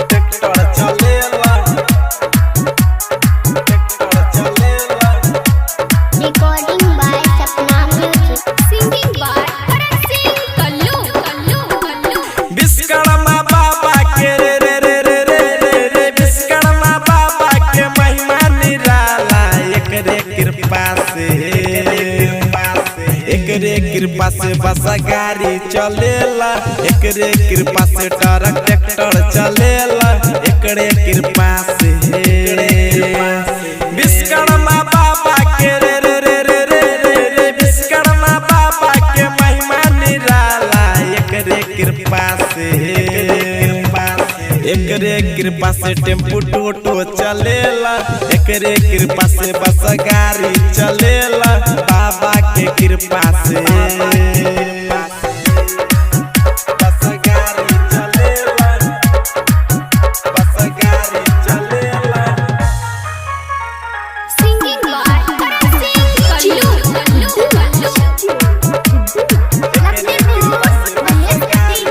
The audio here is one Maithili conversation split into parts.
ट्रैक्टर चलेला, ट्रैक्टर चलेला। Recording by Sapna Music. Singing by Karan Singh Kallu Kallu Kallu. Vishwakarma बाबा के रे रे रे रे रे रे रे, विश्वकर्मा बाबा के महिमा निराला, एकरे कृपा से, एकरे कृपा से बस गाड़ी चलेला, एकरे कृपा से ट्रक ट्रैक्टर चलेला, एकरे कृपा से। विश्वकर्मा बाबा के रे रे रे रे रे रे रे, विश्वकर्मा बाबा के महिमा निराला, एकरे कृपा से, एकरे कृपा से टेम्पू टोटो चलेला, एकरे कृपा से बस गाड़ी चलेला, बाबा के कृपा से। बस गाड़ी चलेला, बस गाड़ी चलेला। Singing by Karan Singh Kallu Kallu Kallu. Lakshmipur Maheshpati.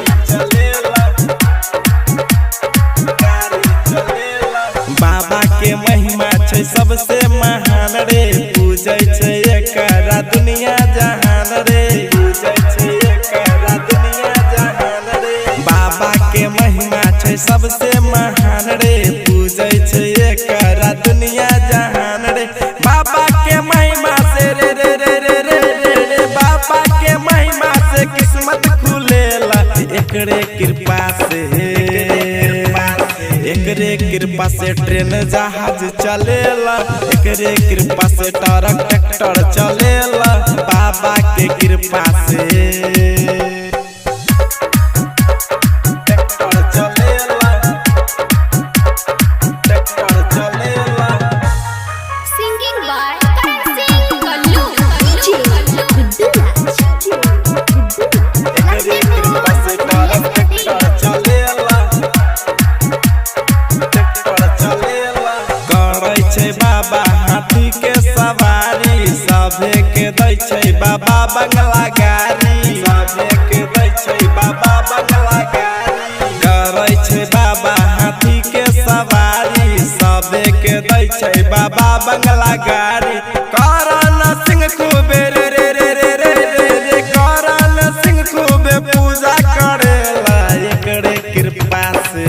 बाबा के महिमा छै सबसे महान रे, पूजै छै एकरा दुनिया जहान रे, पूजै छै एकरा दुनिया जहान रे। बाबा के महिमा छै सबसे महान रे, पूजै छै एकरा दुनिया जहान रे। बाबा के महिमा से रे रे रे रे रे रे रे, बाबा के महिमा से किस्मत खुलेला, एकरे कृपा से, एकरे कृपा से ट्रेन जहाज चलेला, एकरे कृपा से ट्रक ट्रैक्टर चलेला, बाबा के कृपा से। ट्रैक्टर चलेला, ट्रैक्टर चलेला। Singing by Karan Singh Kallu Kallu Kallu. एकरे कृपा से ट्रक ट्रैक्टर चलेला, ट्रैक्टर चलेला। करै छै बाबा हाथी के सवारी, सभे के दै छै बाबा बंगला गाड़ी, सभे के दै छै बाबा बंगला गाड़ी। करै छै बाबा हाथी के सवारी, सभे के दै छै बाबा बंगला गाड़ी। करण सिंह खूबे रे रे रे रे रे रे रे, करण सिंह खूबे पूजा करेला, एकरे कृपा से,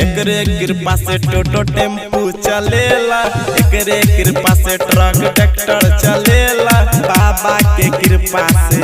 एकरे कृपा से टोटो टेम्पू चलेला, एकरे कृपा से ट्रक ट्रैक्टर चलेला, बाबा के कृपा से।